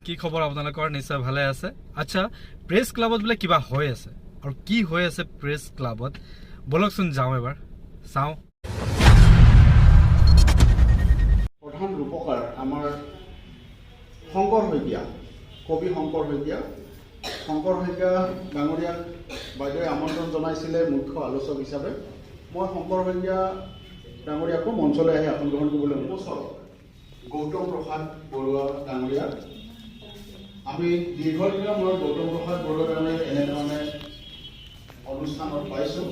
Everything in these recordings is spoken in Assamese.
কি খবৰ আপোনালোকৰ? নিশ্চয় ভালে আছে। আচ্ছা, প্ৰেছ ক্লাবত বোলে কিবা হৈ আছে, আৰু কি হৈ আছে প্ৰেছ ক্লাবত? ব'লকচোন যাওঁ, এবাৰ চাওঁ। প্ৰধান ৰূপকাৰ আমাৰ শংকৰ শইকীয়া, কবি শংকৰ শইকীয়া। শংকৰ শইকীয়া ডাঙৰীয়াক বাইদেৱে আমন্ত্ৰণ জনাইছিলে মুখ্য আলোচক হিচাপে। মই শংকৰ শইকীয়া ডাঙৰীয়াকো মঞ্চলৈ আহি আসন গ্ৰহণ কৰিবলৈ উন্মোচক গৌতম প্ৰসাদ বৰুৱা ডাঙৰীয়া। আমি দীৰ্ঘদিনৰ মূৰত গৌতম প্ৰসাদ বৰুৱা ডাঙৰীয়াক এনেধৰণে অনুষ্ঠানত পাইছোঁ।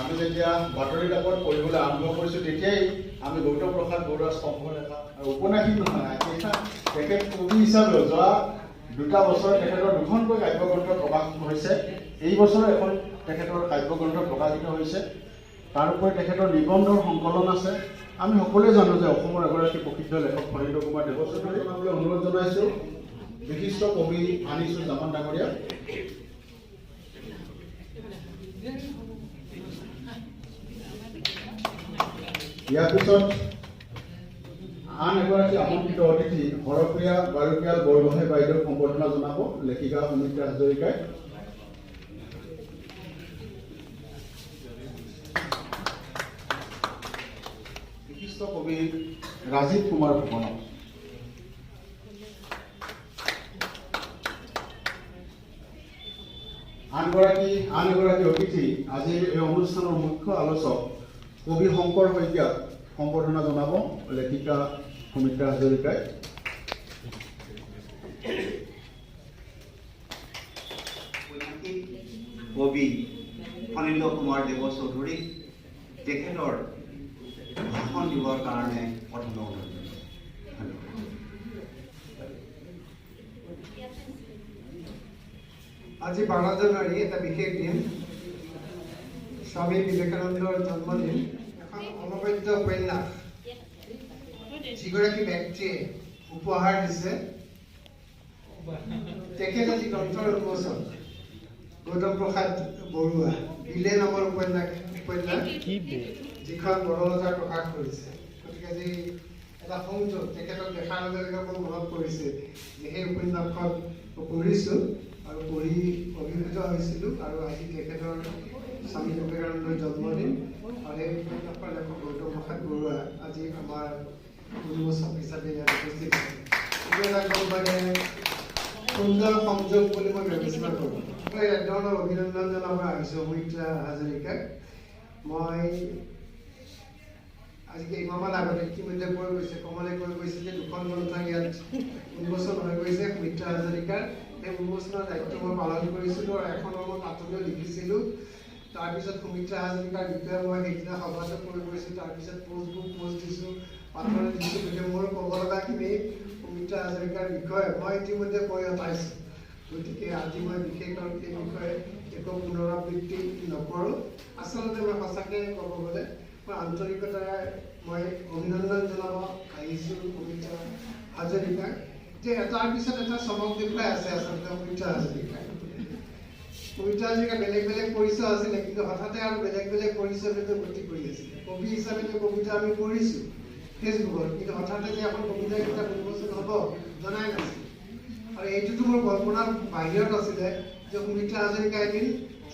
আমি যেতিয়া বাতৰি কাকত পঢ়িবলৈ আৰম্ভ কৰিছোঁ, তেতিয়াই আমি গৌতম প্ৰসাদ বৰুৱাৰ স্তম্ভ লেখা আৰু উপন্যাসিক নহয়, এতিয়া তেখেত কবি হিচাপেও যোৱা 2টা বছৰ তেখেতৰ দুখনকৈ কাব্যগ্ৰন্থ প্ৰকাশ হৈছে। এই বছৰো এখন তেখেতৰ কাব্যগ্ৰন্থ প্ৰকাশিত হৈছে। তাৰোপৰি তেখেতৰ নিবন্ধৰ সংকলন আছে। আমি সকলোৱে জানো যে অসমৰ এগৰাকী প্ৰসিদ্ধ লেখক ফণীন্দ্ৰ কুমাৰ দেৱচৌধুৰী। জনাবলৈ অনুৰোধ জনাইছোঁ বিশিষ্ট কবি আনিছুৰ জামান ডাঙৰীয়া। ইয়াৰ পিছত আন এগৰাকী আমন্ত্ৰিত অতিথি হৰপ্ৰিয়া বাৰুপিয়াল বৰগোহাঁই বাইদেউক সম্বৰ্ধনা জনাব লেখিকা সুমিত্ৰা হাজৰিকাই। বিশিষ্ট কবি ৰাজীৱ কুমাৰ ফুকনক। আন এগৰাকী অতিথি, আজিৰ এই অনুষ্ঠানৰ মুখ্য আলোচক কবি শংকৰ শইকীয়াক সম্বৰ্ধনা জনাব লেখিকা সুমিত্ৰা হাজৰিকাই। ঔপন্যাসিক কবি ফণীন্দ্ৰ কুমাৰ দেৱচৌধুৰীক তেখেতৰ ভাষণ দিবৰ কাৰণে প্ৰথমে অনুৰোধ জনাইছোঁ। ধন্যবাদ। আজি 12 জানুৱাৰী এটা বিশেষ দিন, স্বামী বিবেকানন্দৰ জন্মদিন। এখন অনবদ্য উপন্যাস যিগৰাকী ব্যক্তিয়ে উপহাৰ দিছে, তেখেত আজি গ্ৰন্থৰ উন্মোচন। গৌতম প্ৰসাদ বৰুৱা, বিলে নামৰ উপন্যাস যিখন বৰলতাই প্ৰকাশ কৰিছে। গতিকে আজি এটা সংযোগ, তেখেতক দেখাৰ লগে লগে মোৰ মনত পৰিছে যে সেই উপন্যাসখন পঢ়িছোঁ আৰু পঢ়ি অভিভূত হৈছিলোঁ। আৰু আজি তেখেতৰ স্বামী বিবেকানন্দৰ জন্মদিন আৰু সেই উপন্যাসৰ লেখক গৌতম প্ৰসাদ বৰুৱা আজি আমাৰ উন্মোচক হিচাপে ইয়াত উপস্থিত আছে। এইটো এটা খুব মানে সুন্দৰ সংযোগ বুলি মই বিবেচনা কৰোঁ। মই এক ধৰণৰ অভিনন্দন জনাব আহিছোঁ সুমিত্ৰা হাজৰিকাক। মই আজি কেইমাহমান আগতে ইতিমধ্যে কৈ গৈছে, কমলে কৈ গৈছে যে দুখন গ্ৰন্থ ইয়াত উন্মোচন হৈ গৈছে সুমিত্ৰা হাজৰিকাৰ। সেই উন্মোচনৰ দায়িত্ব মই পালন কৰিছিলোঁ আৰু এখনৰ মই পাতনিও লিখিছিলোঁ। তাৰপিছত সুমিত্ৰা হাজৰিকাৰ বিষয়ে মই সেইদিনা সভাতো কৈ গৈছোঁ, তাৰপিছত পোষ্টবোৰ পোষ্ট দিছোঁ, পাতনি দিছোঁ। গতিকে মোৰ ক'ব লগাখিনি সুমিত্ৰা হাজৰিকাৰ বিষয়ে মই ইতিমধ্যে কৈ অতাইছোঁ। গতিকে আজি মই বিশেষ আৰু সেই বিষয়ে একো পুনৰাবৃত্তি নকৰোঁ। আচলতে মই সঁচাকৈ ক'ব গ'লে মই আন্তৰিকতাৰে মই অভিনন্দন জনাব আহিছোঁ সুমিত্ৰা হাজৰিকাক যে এটাৰ পিছত এটা চমক দেখুৱাই আছে। আচলতে সুমিত্ৰা হাজৰিকাই, সুমিত্ৰা হাজৰিকা বেলেগ বেলেগ পৰিচয় আছিলে, কিন্তু হঠাতে আৰু বেলেগ বেলেগ পৰিচয়লৈ গতি কৰি আছিলে। কবি হিচাপে কবিতা আমি পঢ়িছোঁ ফেচবুকত, কিন্তু হঠাতে যে এখন কবিতা কিতাপ উন্মোচন হ'ব জনাই নাছিল। আৰু এইটোতো মোৰ কল্পনাৰ বাহিৰত আছিলে যে সুমিত্ৰা হাজৰিকাই এদিন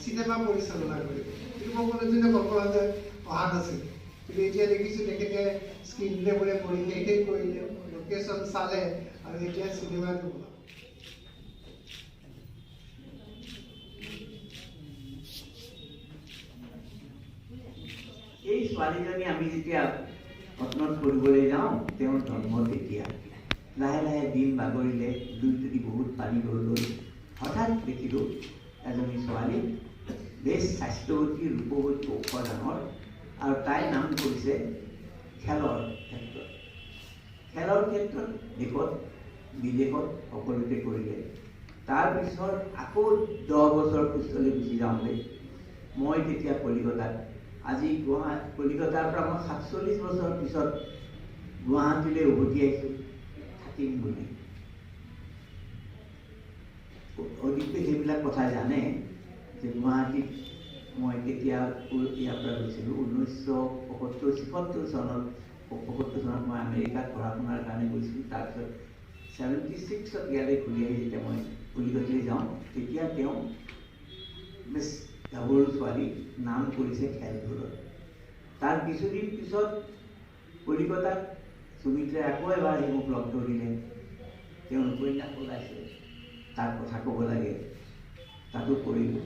চিনেমা পৰিচালনা কৰিব। কিন্তু মই কোনোদিনে কল্পনাতে অহা নাছিল। কিন্তু এতিয়া দেখিছোঁ তেখেতে স্ক্ৰীণ প্লে বোলে পঢ়ি শেষেই কৰিলে, লোকেশ্যন চালে আৰু এতিয়া চিনেমাটো বনাব। এই ছোৱালীজনী আমি যেতিয়া কটনত পঢ়িবলৈ যাওঁ, তেওঁৰ জন্ম তেতিয়া। লাহে লাহে দিন বাগৰিলে, দুই যদি বহুত পানী গ'ল। হঠাৎ দেখিলোঁ এজনী ছোৱালী বেছ স্বাস্থ্যৱতী, ৰূপৱতী, ওখ, ডাঙৰ, আৰু তাই নাম কৰিছে খেলৰ ক্ষেত্ৰত। খেলৰ ক্ষেত্ৰত দেশত বিদেশত সকলোতে কৰিলে। তাৰপিছত আকৌ 10 বছৰ পিছলৈ গুচি যাওঁতে মই তেতিয়া কলিকতাত, আজি কলিকতাৰ পৰা মই 47 বছৰ পিছত গুৱাহাটীলৈ উভতি আহিছোঁ থাকিম বুলি। অদিতে সেইবিলাক কথা জানে যে গুৱাহাটীত মই কেতিয়া ইয়াৰ পৰা গৈছিলোঁ, 1975-76 চনত ৭৫ চনত মই আমেৰিকাত পঢ়া শুনাৰ কাৰণে গৈছিলোঁ। তাৰপিছত ৭৬ত ইয়ালৈ ঘূৰি আহি যেতিয়া মই কলিকতালৈ যাওঁ, তেতিয়া তেওঁ বেছ গাভৰু ছোৱালী, নাম কৰিছে খেলধূলত। তাৰ কিছুদিন পিছত কলিকতাত সুমিত্ৰাই আকৌ এবাৰ আহি মোক লগ ধৰিলে। তেওঁৰ উপন্যাস ওলাইছে, তাৰ কথা ক'ব লাগে, তাতো কৰিলোঁ।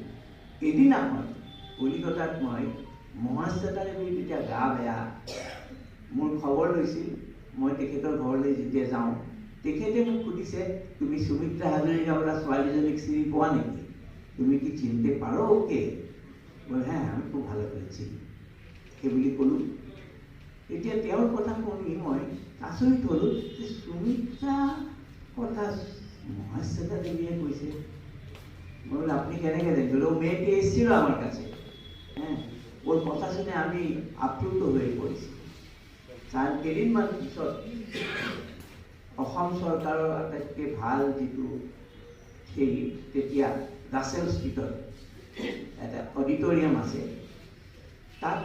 এদিনাখন কলিকতাত মই মহাশ্বেতা দেৱীৰ তেতিয়া গা বেয়া, মোৰ খবৰ লৈছিল। মই তেখেতৰ ঘৰলৈ যেতিয়া যাওঁ, তেখেতে মোক সুধিছে, তুমি সুমিত্ৰা হাজৰিকা বোলা ছোৱালীজনীক চিনি পোৱা নেকি? তুমি কি চিনতে পাৰো ওকে? বোলে হ্যাঁ, আমি খুব ভালো কৰে চিনি, সেই বুলি ক'লোঁ। তেতিয়া তেওঁৰ কথা শুনি মই আচৰিত হ'লোঁ যে সুমিত্ৰা কথা মহাশ্বেতা দেৱীয়ে কৈছে। মই বোলো আপনি কেনেকৈ জানেন? ও মেয়েটি এসেছিল আমাৰ কাছে, হ্যাঁ, ওৰ কথা শুনে আমি আপ্লুত হয়ে পড়েছি। তাৰ কেইদিনমান পিছত অসম চৰকাৰৰ আটাইতকৈ ভাল যিটো সেই তেতিয়া ৰাছেল ষ্ট্ৰীটত এটা অডিটৰিয়াম আছে, তাত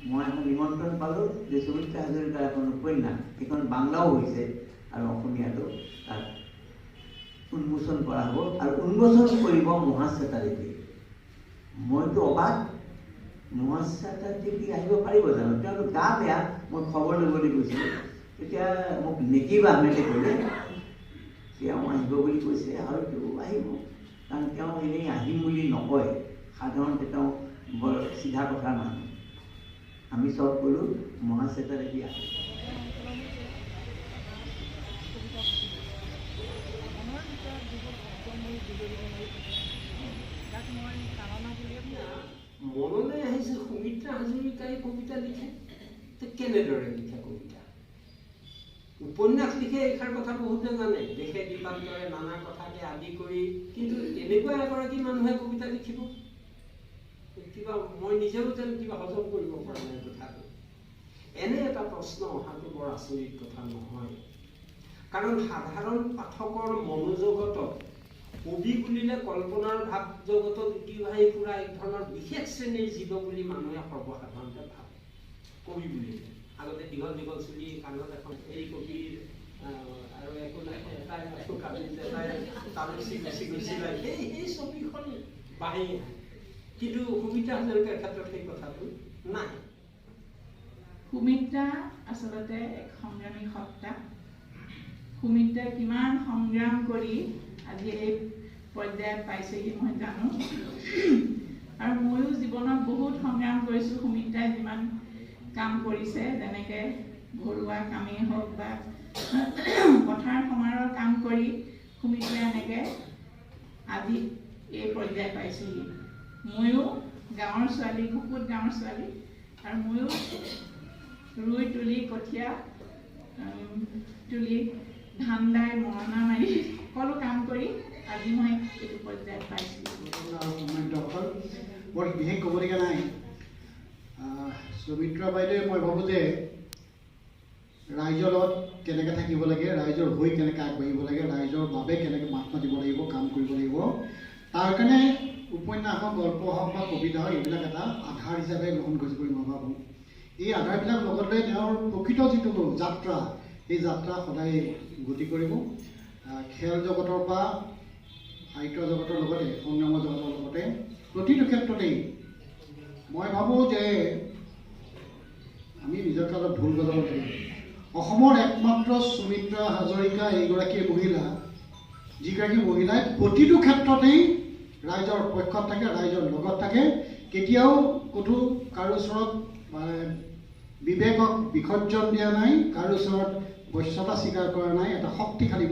মই এখন নিমন্ত্ৰণ পালোঁ যে সুমিত্ৰা হাজৰিকাৰ এখন উপন্যাস, সেইখন বাংলাও হৈছে আৰু অসমীয়াটো, তাত উন্মোচন কৰা হ'ব আৰু উন্মোচন কৰিব মহাশ্বেতা দেৱী। মইতো অবাক, মহাশ্বেতা দেৱী আহিব পাৰিব জানো? তেওঁলোক গা বেয়া, মই খবৰ ল'বলৈ গৈছিলোঁ। তেতিয়া মোক নেকিব আহমেদে ক'লে তেওঁ আহিব বুলি কৈছে, হয়তো আহিব, কাৰণ তেওঁ এনেই আহিম বুলি নকয়, সাধাৰণতে তেওঁ বৰ চিধা কথাৰ মানুহ। আমি চব ক'লোঁ মহাশ্বেতা দেৱী আহে। মনলৈ আহিছে সুমিত্ৰা হাজৰিকাই কবিতা লিখে, কেনেদৰে লিখে কবিতা? উপন্যাস লিখে এইষাৰ কথা বহুতে জানে, দেশে দীপান্তৰে নানা কথাকে আদি কৰি, কিন্তু এনেকুৱা এগৰাকী মানুহে কবিতা লিখিব, কিবা মই নিজেও যেন কিবা হজম কৰিব পৰা নাই কথাটো। এনে এটা প্ৰশ্ন অহাটো বৰ আচৰিত কথা নহয়, কাৰণ সাধাৰণ পাঠকৰ মনোজগতত কবি বুলিলে কল্পনাৰ ভাৱ জগতত উটি ভাহি ফুৰা এক ধৰণৰ বিশেষ শ্ৰেণীৰ জীৱ বুলি মানুহে সৰ্বসাধাৰণতে ভাবে। কবি বুলিলে আগতে দীঘল দীঘল চুলি, কাণত এখন এই কবিৰ আৰু একো নাই, এটাই এটাই তালুচি গুচি গুচি যায়, সেই ছবিখন বাঢ়ি আহে। কিন্তু সুমিত্ৰা হাজৰিকাৰ ক্ষেত্ৰত সেই কথাটো নাই। সুমিত্ৰা আচলতে এক সংগ্ৰামী সত্তা। সুমিত্ৰাই কিমান সংগ্ৰাম কৰি আজি এই পৰ্যায়ত পাইছেহি মই জানো, আৰু ময়ো জীৱনত বহুত সংগ্ৰাম কৰিছোঁ। সুমিত্ৰাই যিমান কাম কৰিছে, যেনেকৈ ঘৰুৱা কামেই হওক বা পথাৰ সমাৰৰ কাম কৰি সুমিত্ৰাই এনেকৈ আজি এই পৰ্যায় পাইছেহি। ময়ো গাঁৱৰ ছোৱালী, ঘুকুত গাঁৱৰ ছোৱালী, আৰু ময়ো ৰুই তুলি কঠীয়া তুলি ধান দাই মৰণা মাৰি সকলো কাম কৰি আজি মই এইটো পৰ্যায়ত পাইছোঁ। বৰ বিশেষ ক'বলগীয়া নাই। সুমিত্ৰা বাইদেৱে মই ভাবোঁ যে ৰাইজৰ লগত কেনেকৈ থাকিব লাগে, ৰাইজৰ হৈ কেনেকৈ আগবাঢ়িব লাগে, ৰাইজৰ বাবে কেনেকৈ মাত মাতিব লাগিব, কাম কৰিব লাগিব, তাৰ কাৰণে উপন্যাস হওক, গল্প হওক বা কবিতা হওক, এইবিলাক এটা আধাৰ হিচাপে গ্ৰহণ কৰিছে বুলি মই ভাবোঁ। এই আধাৰবিলাক লগত লৈ তেওঁৰ প্ৰকৃত যিটো যাত্ৰা, সেই যাত্ৰা সদায় গতি কৰিব। খেল জগতৰ পৰা সাহিত্য জগতৰ লগতে সংগ্ৰামৰ জগতৰ লগতে প্ৰতিটো ক্ষেত্ৰতেই মই ভাবোঁ যে আমি নিজকে অলপ ভুল বজাব লাগিব। অসমৰ একমাত্ৰ সুমিত্ৰা হাজৰিকা এইগৰাকী মহিলা, যিগৰাকী মহিলাই প্ৰতিটো ক্ষেত্ৰতেই ৰাইজৰ পক্ষত থাকে, ৰাইজৰ লগত থাকে, কেতিয়াও ক'তো কাৰো ওচৰত বিবেকক বিসৰ্জন দিয়া নাই, কাৰো ওচৰত বশ্যতা স্বীকাৰ কৰা নাই, এটা শক্তিশালী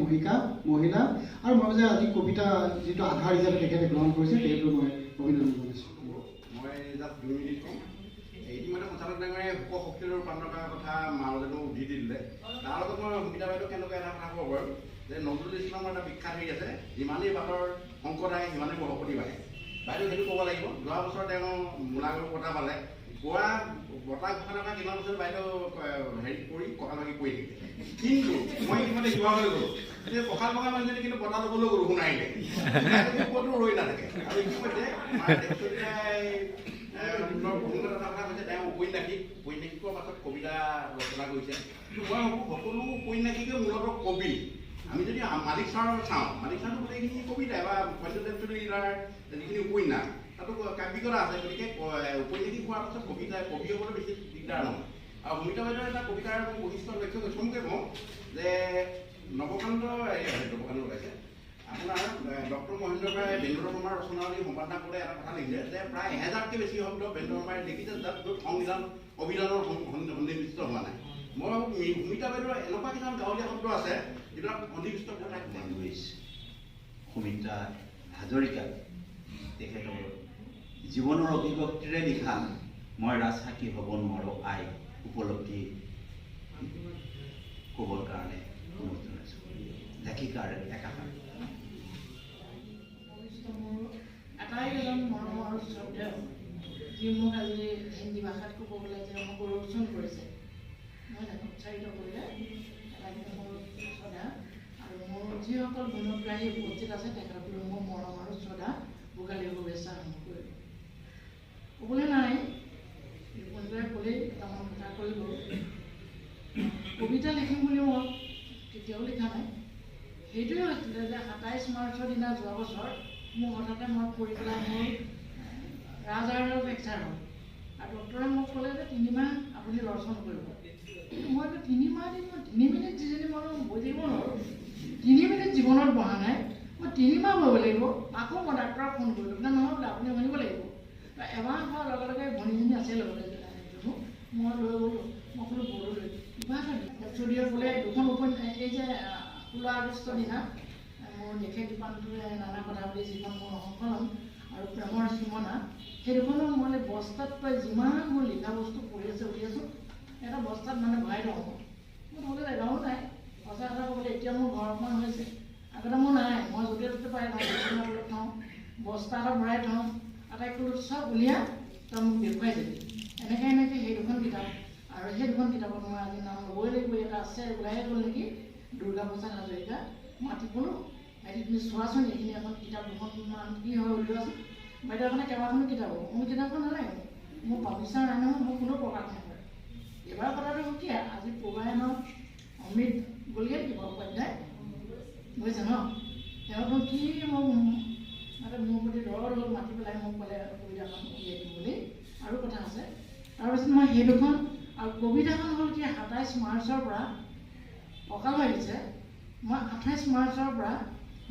মহিলা। আৰু মই যে আজি কবিতা যিটো আধাৰ হিচাপে তেখেতে গ্ৰহণ কৰিছে, সেইটো মই অভিনন্দন জনাইছোঁ। মই জাষ্ট 2 মিনিট ক'ম। ইতিমধ্যে সঞ্চালক ডাঙৰীয়াই শোক শক্তিলৈ ৰূপান্তৰ কৰাৰ কথা মালজনে উদ্ধি দি দিলে। তাৰ লগত মই সুমিতা বাইদেউ কেনেকুৱা এটা কথা ক'ব পাৰোঁ যে নজৰুল ইছলামৰ এটা বিখ্যাত হেৰি আছে, যিমানেই বাটৰ সংকট আহে সিমানেই বৰশতি বাঢ়ে। বাইদেউ সেইটো ক'ব লাগিব, যোৱা বছৰ তেওঁ মূলাগৰু বঁটা পালে, পোৱা বঁটা ঘোষণা কৰা কিমান বছৰ বাইদেউ হেৰি কৰি কঁকাল ভাগি পৰি থাকিলে। কিন্তু মই ইতিমধ্যে শিৱসাগৰলৈ গ'লোঁ, তেতিয়া কঁকাল ভগা মানুহজনী কিন্তু বঁটা ল'বলৈ গ'লোঁ সোণাৰিলে, ক'তো ৰৈ নাথাকে। আৰু ইতিমধ্যে প্ৰসংগত এটা কথা কৈছে, তেওঁ ঔপন্যাসিক, ঔপন্যাসিকৰ পাছত কবিতা ৰচনা কৰিছে। কিন্তু মই ভাবোঁ সকলো ঔপন্যাসিকে মূলতঃ কবি। আমি যদি মালিক ছাৰৰ চাওঁ, মালিক ছাৰটো গোটেইখিনি কবিতাই বা পঞ্চদেৱ চৌধুৰীৰ যিখিনি উপন্যাস তাতো কাব্যিকতা আছে। গতিকে ঔপন্যাসিক হোৱাৰ পাছত কবিতা কবি হ'বলৈ বেছি দিগদাৰ নহয়। আৰু সুমিতা বাইদেউৰ এটা কবিতাৰ মই বৈশিষ্ট্য লক্ষ্য কৰি চমুকৈ কওঁ যে নৱকান্ত ওলাইছে আপোনাৰ ডক্টৰ মহেন্দ্ৰ বৰাই বেন্দ্ৰ শৰ্মাৰ ৰচনাৱলী সম্পাদনা কৰোঁতে এটা কথা লিখিছে যে প্ৰায় 1000তকৈ বেছি শব্দ বেন্দ্ৰ শৰ্মাই লিখিছে, যাত য'ত সংবিধান অভিধানৰ সন্নিৱিষ্ট হোৱা নাই। মই ভাবোঁ সুমিতা বাইদেউৰ এনেকুৱা কিছুমান গাঁৱলীয়া শব্দ আছে যিবিলাক সন্নিৱিষ্ট হোৱা নাই। লেংগুৱেজ সুমিত্ৰা হাজৰিকা তেখেতৰ জীৱনৰ অভিব্যক্তিৰে লিখা মই ৰাজসাক্ষী হ'ব নোৱাৰোঁ আই উপলব্ধি ক'বৰ কাৰণে অনুৰোধ জনাইছোঁ। লেখিকাৰ একাষাৰ মোৰ আটাইকেইজন মৰম আৰু শ্ৰদ্ধেয়, যি মোক আজি হিন্দী ভাষাত ক'ব গ'লে যে মোক গৌৰৱচন কৰিছে, নহয় জানো, উৎসাহিত কৰিলে, আটাইখিনি মোৰ শ্ৰদ্ধা। আৰু মোৰ যিসকল গুণগ্ৰাহী উপস্থিত আছে তেখেতসকলেও মোৰ মৰম আৰু শ্ৰদ্ধা, ভোগালী শুভেচ্ছা আৰম্ভ কৰিলোঁ। ক'বলৈ নাই, ৰিপুঞ্জয়ে ক'লেই কেইটামান কথা কৈ গ'ল। কবিতা লিখিম বুলি মই কেতিয়াও লিখা নাই। সেইটোৱে হৈছিলে যে 27 মাৰ্চৰ দিনা যোৱা বছৰ মোক হঠাতে মই পৰি পেলাই মোৰ ৰাজহাড়ৰ ফ্ৰেকচাৰ হ'ল আৰু ডক্টৰে মোক ক'লে যে 3 মাহ আপুনি লৰচৰ নকৰিব। কিন্তু মইতো 3 মাহ দিন মই 3 মিনিট যিজনী মানুহ বহি থাকিব নোৱাৰোঁ, 3 মিনিট জীৱনত বহা নাই, মই 3 মাহ বহিব লাগিব। আকৌ মই ডাক্তৰক ফোন কৰিলোঁ, বোলে নহয় বোলে আপুনি শুনিব লাগিব। এমাহ হোৱাৰ লগে লগে ভনীজনী আছে লগতে জনো, মই লৈ গ'লোঁ, মই ক'লোঁ বৰদলৈ কিবা এটা চৌধুৰীয়ে ক'লে দুখন উপন্যাস, এই যে 16 আগষ্টৰ দিনা মোৰ দেশে দীপান্তৰে নানা কথা বুলি যিখন মোৰ সংকলন আৰু প্ৰেমৰ সীমনা, সেই দুখনো মই বস্তাত প্ৰায় যিমান মোৰ লিখা বস্তু পৰি আছে উলিয়াইছোঁ, এটা বস্তাত মানে ভৰাই থওঁ। মোৰ থ'বলৈ জেগাও নাই, সঁচা কথা ক'বলৈ এতিয়া মোৰ ঘৰখন হৈছে, আগতে মোৰ নাই, মই য'তে ত'তে পাই থওঁ, বিচনাৰ তলত থওঁ, বস্তা এটা ভৰাই থওঁ, আটাইতকৈ চব উলিয়া তই মোক দেখুৱাই দিবি। এনেকৈ এনেকৈ সেই দুখন কিতাপ, আৰু সেই দুখন কিতাপত মই আজি নাম ল'বই লাগিব, এটা আছে ওলাই গ'ল নেকি, দুৰ্গা প্ৰসাদ হাজৰিকা, মাতি ক'লোঁ ভাইটি তুমি চোৱাচোন এইখিনি এখন কিতাপ দুখনমান কি হয় উলিওৱাচোন। বাইদেউ এখনে কেইবাখনো কিতাপ হ'ব, মোৰ কিতাপখন নালাগে, মোৰ পাব্লিছাৰ নাই নহয়, মোক কোনো প্ৰকাশ নকৰে। এইবাৰ কথাটো সুকীয়া, আজি পূৰ্বায়নৰ অমৃত গ'লগৈ নেকি বাৰু উপাধ্যায় গৈছে ন, তেওঁতো কি মোক মানে মোৰ প্ৰতি দৰদ হ'ল, মাতি পেলাই মোক ক'লে কবিতাখন উলিয়াই দিম বুলি, আৰু কথা আছে। তাৰপিছত মই সেই দুখন আৰু কবিতাখন হ'ল কি 27 মাৰ্চৰ পৰা কঁকাল ভাগিছে, মই 28 মাৰ্চৰ পৰা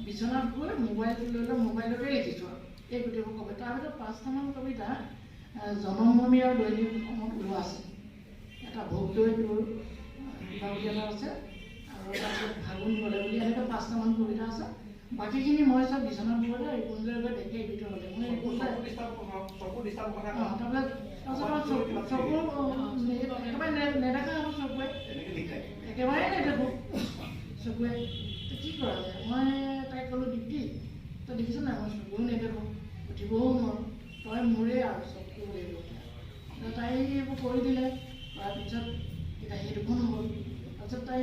বিচনাত গৈ মোবাইলটো লৈ লৈ মোবাইলতে লিখিছোঁ আৰু এই গোটেইবোৰ কবিতা। তাৰ ভিতৰত 5টামান কবিতা জনমভূমি আৰু দৈনিক অসমত ওলোৱা আছে, এটা ভোগদৈ তোৰ কিবা বুলি এটা আছে, আৰু তাৰপিছত ফাগুন গ'লে বুলি এনেকৈ 5টামান কবিতা আছে। বাকীখিনি মই চব বিচনাত গৈ ৰিপুঞ্জয় গৈ দেখে ভিতৰলৈ মই তাৰপিছত চকু একেবাৰে নেদেখা হ'ল, চকুৱে একেবাৰে নেদেখোঁ চকুৱে, কি কৰা যায়। মই তাইক ক'লোঁ দীপ্তি তই দেখিছ নাই মই চকুও নেদেখোঁ, উঠিবও নোৱাৰোঁ, তই মোৰে আৰু চকু লাগিব। তাই এইবোৰ কৰি দিলে, কৰাৰ পিছত এতিয়া সেই দুখন হ'ল। তাৰপিছত তাই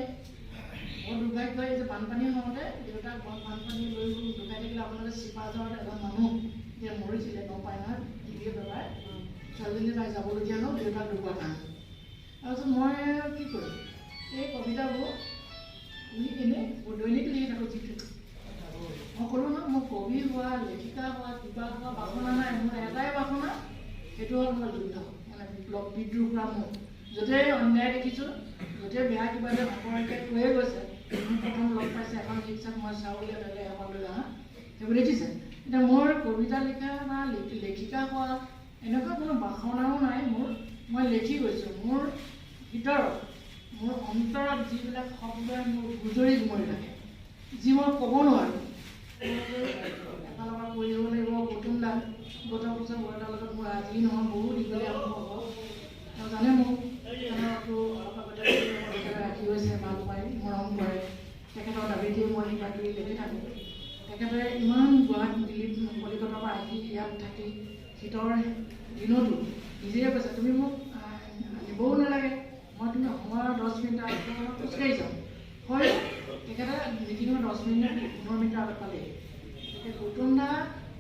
বৰ দুৰ্ভাগ্য এই যে বানপানী হওঁতে দেউতাক বানপানী লৈ গ'ল, ঢুকাই থাকিলে। আপোনালোকে চিপাঝাৰত এজন মানুহ যে মৰিছিলে গম পায় নহয়, টিভিয়ে পেপাৰ, ছোৱালীজনী তাই যাবলগীয়া হ'ল দেউতাক ঢুকোৱাৰ কাৰণে। তাৰপিছত মই কি কৰিম, এই কবিতাবোৰ আমি এনেই দৈনিক লিখি থাকোঁ, যিটো মই ক'লোঁ নহয় মোৰ কবি হোৱা, লেখিকা হোৱা, কিবা হোৱা বাসনা নাই, মোৰ এটাই বাসনা, সেইটো হ'ল মোৰ যুদ্ধ, মানে বিপ্লৱ, বিদ্ৰোহ কৰা। মোৰ য'তেই অন্যায় দেখিছোঁ, য'তেই বেয়া কিবা এটা শংকৰকে কৈয়ে গৈছে, মোক প্ৰথম লগ পাইছে এখন ৰিক্সাত মই চাউল বেলেগ এখন লৈ অহা, সেইবোৰ দেখিছে। এতিয়া মোৰ কবিতা লিখা বা লেখিকা হোৱা এনেকুৱা কোনো বাসনাও নাই মোৰ, মই লিখি গৈছোঁ। মোৰ ভিতৰত, মোৰ অন্তৰত যিবিলাক শব্দই মোৰ গুজৰি গুমৰি থাকে, যি মই ক'ব নোৱাৰোঁ, এফালৰ পৰা কৈ দিব লাগিব গৌতম দা, গৌতম প্ৰসাদ বৰদাৰ লগত মোৰ আজি নহয় বহু দীঘলীয়া সম্পৰ্ক, তেওঁ জানে মোক, তেওঁতো অলপ আগতে ৰাখি গৈছে, ভাল পায়, মৰম কৰে, তেখেতৰ দাবীতেই মই কিবা কিবি লিখি থাকোঁ। তেখেতে ইমান গুৱাহাটী, দিল্লী, কলিকতাৰ পৰা আহি ইয়াত থাকি শীতৰ দিনতো নিজে কৈছে তুমি মোক আনিবও নালাগে, মই তুমি সময়ৰ 10 মিনিট আগত খোজকাঢ়ি যাম। হয়, তেখেতে মিটিঙৰ 10 মিনিট 15 মিনিটৰ আগত পালেহি। গতিকে গৌতম দা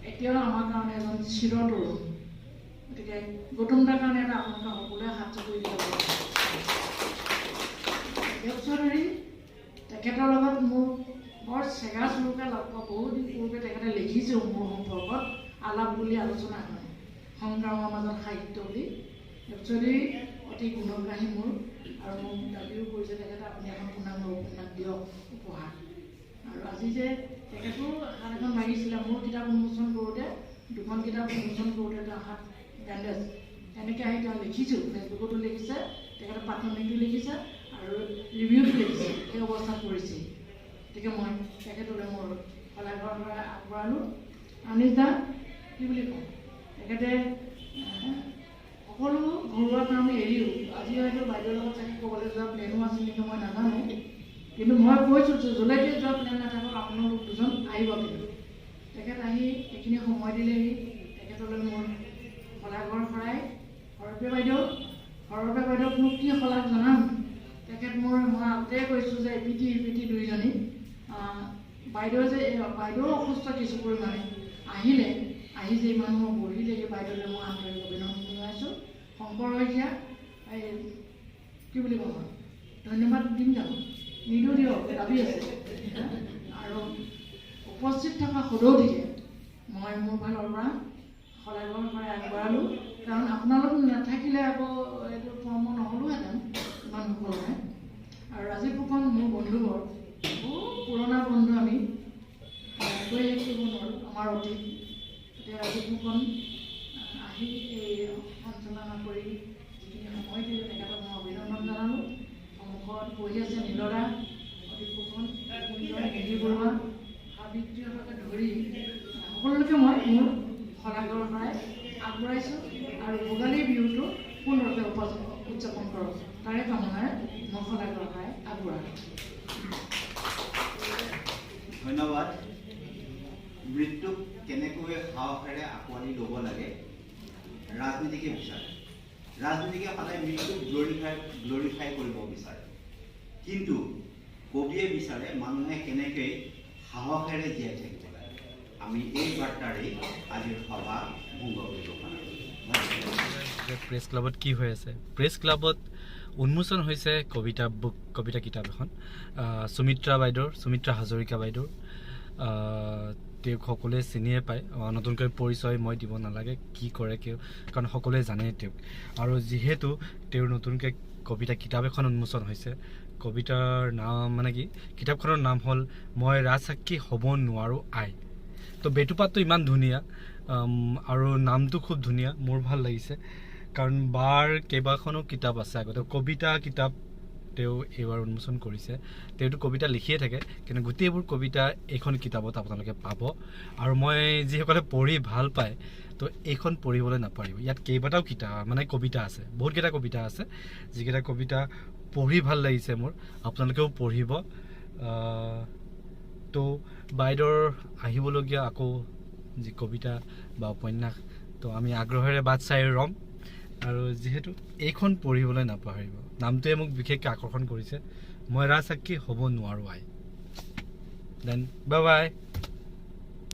এতিয়াও আমাৰ কাৰণে এজন চিৰতৰুণ। গতিকে গতিকে গৌতম দাৰ কাৰণে এটা আপোনালোকে সকলোৱে হাত চাপৰি দিব লাগিব। দেৱ চৌধুৰী, তেখেতৰ লগত মোৰ বৰ চেগা চুৰুকা লগ পোৱা, বহুত দিন পূৰ্বে তেখেতে লিখিছেও মোৰ সম্পৰ্কত আলাপ বুলি আলোচনা হয়, সংগ্ৰামৰ মাজত সাহিত্য বুলি। দেৱ চৌধুৰী অতি গুণগ্ৰাহী মোৰ, আৰু মোক দাবীও কৰিছে তেখেতে, আপুনি এখন পূৰ্ণাংগ উপন্যাস দিয়ক উপহাৰ। আৰু আজি যে তেখেতো হাত এখন ভাগিছিলে মোৰ কিতাপ উন্মোচন কৰোঁতে, দুখন কিতাপ উন্মোচন কৰোঁতে তেওঁ হাত বেণ্ডেজ তেনেকৈ আহি তেওঁ লিখিছোঁ, ফেচবুকতো লিখিছে, তেখেতে পাঠনিটো লিখিছে আৰু ৰিভিউটো লিখিছে, সেই অৱস্থাত পৰিছে। গতিকে মই তেখেতলৈ মোৰ শলাগৰ শৰাই আগবঢ়ালোঁ। আনিছ দা কি বুলি কওঁ, তেখেতে সকলো ঘৰুৱা কাম এৰিও আজি হয়তো বাইদেউৰ লগত চাগে ক'বলৈ যোৱা প্লেনো আছিল নেকি মই নাজানো, কিন্তু মই কৈছোঁ যে য'লৈকে যোৱা প্লেন নাথাকক আপোনালোক দুজন আহিব। কিন্তু তেখেত আহি এইখিনি সময় দিলেহি, তেখেতলৈ মোৰ শলাগৰ শৰাই। সৰব্য বাইদেউ, সৰব্য বাইদেউক মোক কি শলাগ জনাম, তেখেত মোৰ, মই আগতেই কৈছোঁ যে এপিটি ইপিটি দুইজনী বাইদেউ, যে বাইদেউ অসুস্থ কিছু পৰিমাণে আহিলে, আহি যে ইমান সময় বহিলেহি, বাইদেউলৈ মই আন্তৰিক অভিনন্দন জনাইছোঁ। শংকৰ শইকীয়া, এই কি বুলি ক'ম আৰু, ধন্যবাদ দিম জানো, নিদিওঁ দিয়ক, দাবী আছে। আৰু উপস্থিত থকা সদৌটিকে মই মোৰ ফালৰ পৰা শলাগৰ শৰাই আগবঢ়ালোঁ, কাৰণ আপোনালোক নাথাকিলে আকৌ এইটো কৰ্ম নহ'লোহেঁতেন ইমান সুকলমে। আৰু ৰাজীৱ ফুকন মোৰ বন্ধুবৰ, বহুত পুৰণা বন্ধু, আমি কৈ শেষ কৰিব নোৱাৰোঁ আমাৰ অতীত। এতিয়া ৰাজীৱ ফুকন আহি এই সঞ্চালনা কৰি যিখিনি সময় দিলে তেখেতক মই অভিনন্দন জনালোঁ। সন্মুখত বহি আছে নীলদা, অদীপ ফুকন, মিলি বৰুৱা, সাবিত্ৰীহঁতকে ধৰি সকলোকে মই মোৰ শলাগৰ শৰাই আগবঢ়াইছোঁ। আৰু ভোগালী বিহুটো সুন্দৰকৈ উদযাপন কৰক তাৰে কামনাৰে মই শলাগৰ শৰাই আগবঢ়ালোঁ। ধন্যবাদ। মৃত্যুক কেনেকৈ সাহসেৰে আঁকোৱালি ল'ব লাগে ৰাজনীতিকে বিচাৰে, ৰাজনীতিকে সদায় মৃত্যুক গ্লৰিফাই কৰিব বিচাৰে, কিন্তু কবিয়ে বিচাৰে মানুহে কেনেকৈ সাহসেৰে জীয়াই থাকিব লাগে। আমি এই বাৰ্তাৰেই আজিৰ সভা ভংগ কৰিব পাৰোঁ। প্ৰেছ ক্লাবত কি হৈ আছে? প্ৰেছ ক্লাবত উন্মোচন হৈছে কবিতা বুক, কবিতা কিতাপ এখন, সুমিত্ৰা বাইদেউৰ, সুমিত্ৰা হাজৰিকা বাইদেউৰ। তেওঁক সকলোৱে চিনিয়ে পায়, নতুনকৈ পৰিচয় মই দিব নালাগে কি কৰে কিয়, কাৰণ সকলোৱে জানে তেওঁক। আৰু যিহেতু তেওঁৰ নতুনকৈ কবিতা কিতাপ এখন উন্মোচন হৈছে, কবিতাৰ নাম মানে কি, কিতাপখনৰ নাম হ'ল মই ৰাজসাক্ষী হ'ব নোৱাৰোঁ আই। তো বেটুপাতটো ইমান ধুনীয়া আৰু নামটো খুব ধুনীয়া, মোৰ ভাল লাগিছে। কাৰণ বাৰ কেইবাখনো কিতাপ আছে আগতে, কবিতা কিতাপ তেওঁ এইবাৰ উন্মোচন কৰিছে। তেওঁতো কবিতা লিখিয়ে থাকে, কিন্তু গোটেইবোৰ কবিতা এইখন কিতাপত আপোনালোকে পাব। আৰু মই যিসকলে পঢ়ি ভাল পায় তো এইখন পঢ়িবলৈ নাপাৰিব। ইয়াত কেইবাটাও কিতাপ মানে কবিতা আছে, বহুতকেইটা কবিতা আছে, যিকেইটা কবিতা পঢ়ি ভাল লাগিছে মোৰ, আপোনালোকেও পঢ়িব। তো বাইদেউৰ আহিবলগীয়া আকৌ যি কবিতা বা উপন্যাস, তো আমি আগ্ৰহেৰে বাট চাই ৰ'ম। আৰু যিহেতু এইখন পঢ়িবলৈ নাপাহৰিব, নামটোৱে মোক বিশেষকৈ আকৰ্ষণ কৰিছে, মই ৰাজসাক্ষী হ'ব নোৱাৰোঁ আই। Then bye bye.